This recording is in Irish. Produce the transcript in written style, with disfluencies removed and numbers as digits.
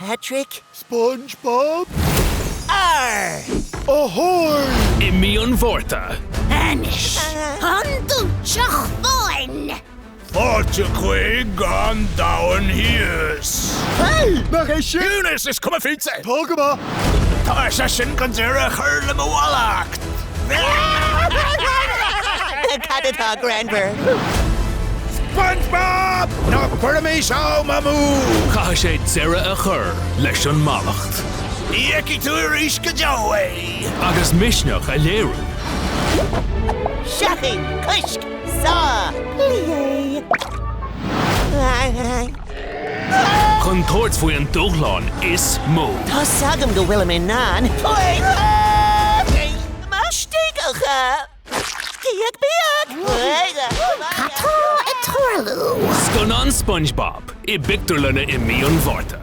Patrick. SpongeBob. Arr! Ahoy! I mí an Mhárta. Anois, an Dúitseach Bháin! Fáilte chuig an Domhan Thíos! Hey! Nach é sin? Ciúnas! Is cuma fútsa! Tá go maith! Tá sé sin chun deireadh a chur le mo mhallacht! Cad atá greannmhar? SpongeBob! Ná cuirimis am amú! Caithfidh sé deireadh a chur leis an mallacht. Ní fheicfidh tú arís go deo é! Agus misneach a léiriú. Seachain! Coisc! Sá! Plié! Chun tabhairt faoi an dúshlán is mó. Tá's agam go bhfuilim in ann. Stíogacha! Bíog bíog! Cad tá ag tarlú? Scannán SpongeBob i bpictiúrlanna i mí an Mhárta.